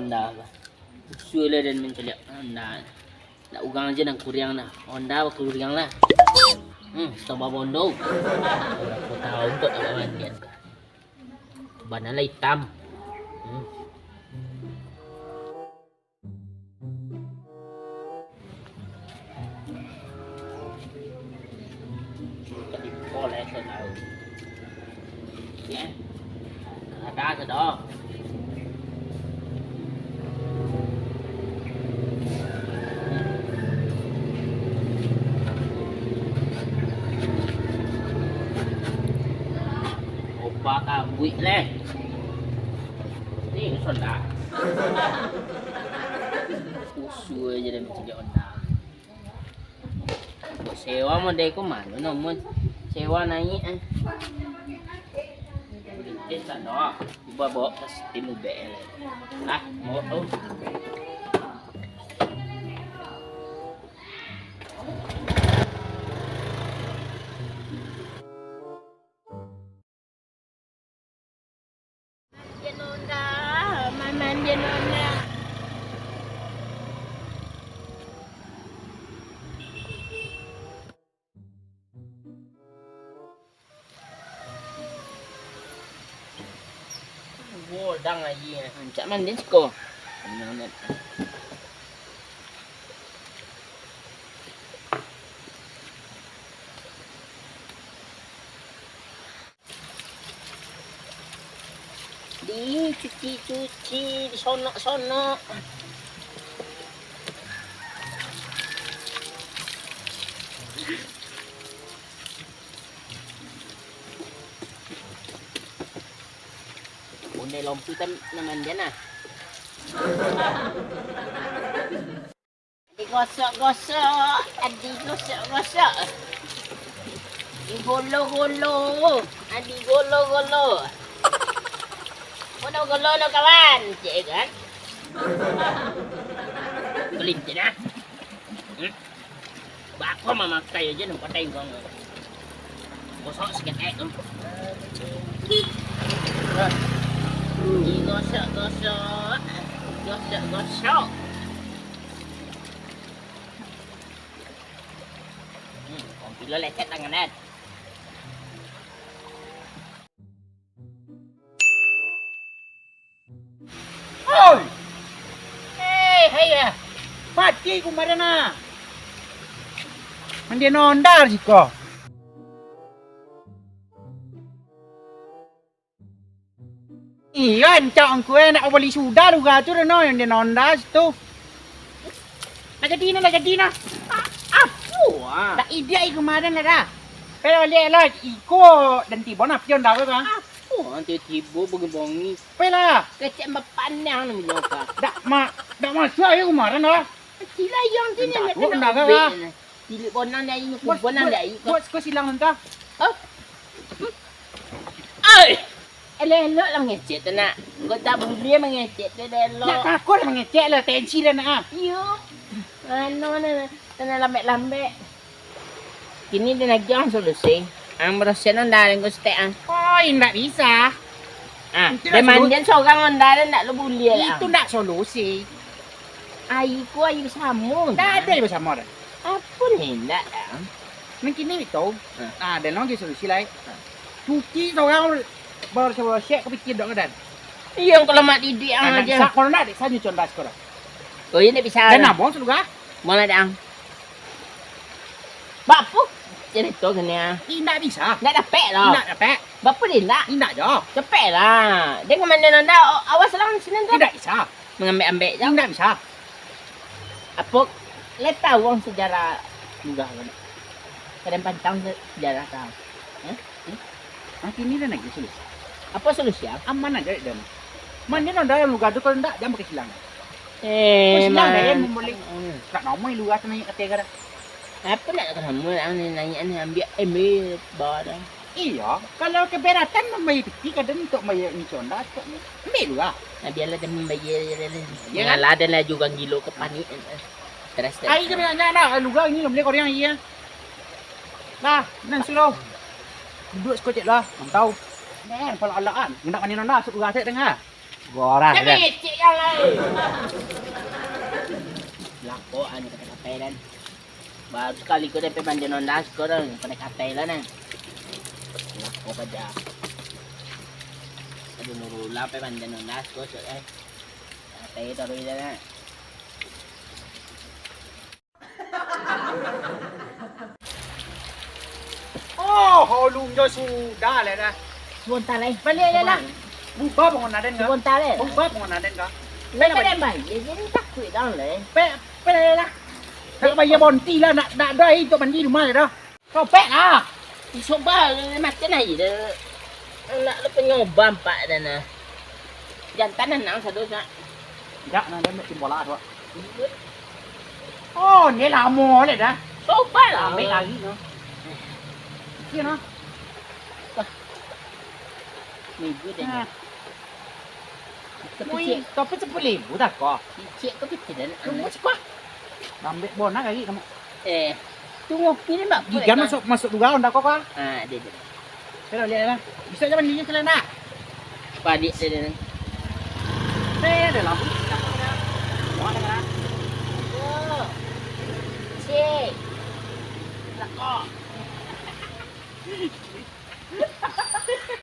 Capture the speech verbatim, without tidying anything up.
Honda. Usua lah den mancaliak Honda. Nak urang aja nan kuriang nah. Honda bakuriang lah. Hmm, tambah bondo. Aku tahu kok nak mandian. Bana lah hitam. Hmm. Ka dipoles ka kau. Ya. Ada sudah. Opa kambuik leh. Ni sudah. Usua aja dah macam dia Honda. Buat sewa model ko mano namun sewa naik, eh. Politis lah doh. Cuba bawa ke tim U B L. Ah, bawa tu. Mandian Honda, mandian Honda. Godang lagi. Rancak mandian siko. Dicuci-cuci, disonok-sonok. Bunyi lompi kan namandian ah. Digosok-gosok, digosok-gosok. Digolo-golo, digolo-golo. Golo-golo no kawan, cek kan? Kelinci nah. Hmm? Bako mamakai aja nampak tenggang. Gosok saketek tu. Digosok-gosok. Gosok-gosok. Hmm, kompilo lecet tangan, Dad. Oi! Hei, hei, ah. Mati kumarin, ah. Mandian Honda siko. Iyo, encak angku, eh, nak bali sudah luga tu, Reno, mandian Honda situ. Nak jadi nah, nak jadi nah. Ah, apo, ah? Dak idiak iko kamarin lah dah. Kalau liek lah, iko dan tibo nah, pion dah, kan? Apo, ah, tibo-tibo bongi-bongi. Pai lah. Kecek bapandang ni, Nyoka. Dak ma-, dak masuak iko kamarin dah. Kecil lah yang tu nak kena ubek nah. Tilik bonang dari ni, bonang dari. Buat siko silang entah. Oh. Ai. Elok-elok lah mangecek tu nak. Kau tak buliah mangecek tu elok. Nak takut lah mangecek lah, tensi lah nak ah. Iyo. Anu ni, tanah lambek-lambek. Kini dia lagi ang solusi. Ang berosihan dah dengan stek ang. Oh, indak bisa. Ah, dia mandian seorang onda dah nak lo buliah lah. Itu ndak solusi. Air ku air bersamo. Ndak ada air bersamo dah. Apa ni ndak dah? Mungkin ni tahu. Ah, dan lagi solusi lain. Cuci seorang. Baru sabalua sek ka pitih dok ngadan. Iyo, kalau mak didik ang aja. Sak kalau nak dek sajo condas kau. Oh, iyo, ndak bisa. Dan nabong saluga. Mana dang? Bapu cerita kena. Indak bisa. Ndak dapek lah. Indak dapek. Bapu dia indak. Indak jo. Cepek lah. Dia komandan anda, awas lah sini tu. Indak bisa. Mangambek-ambek je. Indak bisa. Apo, lai tahu ang sejarah lugah ko? Kadang pantang se-, sejarah kau. Hah? Hmm? Ang kini dah lagi solusi. Apo solusi, ang? Aman aja, dek, dan. Mandian onda dalam lugah tu, kalau ndak, jangan pakai silang. Eh, kau silang dah, ya, membeli. Hmm. Tak nama lugah tu naik kategori. Apo nak kata nama, ang ni naik, ang ni ambiak, ambiak bawah dah. Iyo, kalau keberatan mambayar piti, kadang untuk bayar ni conda, ambil dulu lah. Nah, biarlah dia mambayar je lah. Iyo kan? Ngalah dia lah juga gilo ke panik. Terus, terus. Ai, kena nak, nak, luga ni, boleh kau yang iya. Nah, nan suruh. Duduk sekocek lah, mantau. Nah, kalau alaan, nak mandi nonda, masuk luga saya dengar. Gorah, kan? Kecek yang lain. Lako, anu, kata-kata, kan. Baru sakali ko dapek mandian Honda ko dah, pandai katai lah nah. Lako paja. Aduh, Nurullah pai mandian Honda ko, cok, eh. Katai taruih dah nah. Oh, holung jo sudah lah dah. Sabanta lai. Baliak lah lah. Bubar bangunan den ka. Sabanta lai. Bubar bangunan den ka. Lai. Pe, pe, den bayia, jadi takuik dah lai. Pe, pe lah lah. Nak bayia bonti lah, nak, nak ado aia untuak mandi rumah lah dah. Sobek lah. Sobek lah, makan aia dah. Anak lu panyoba ampak dah nah. Jantan anang sado nak. Jak nah, den ambiak bola tu. Oh, ni lamo lah dah. Sobek lah. Ambiak lagi no. Kira no. Minggu dah. Nah. Mui, tapi sapuluah ribu dah ko. Cicik ko pitih dah nak. Tunggu siko. Lambek bona kali kamu. Eh, tunggu pilih mbak. Gigan masuk, masuk dugaan dah ko, ko. Ah, dia, dia. Saya dah lihat lah. Bisa jalan gigi kalian nak? Padik dia, dia. Saya ada lampu. Mau ada kan? Cik. Nak ko.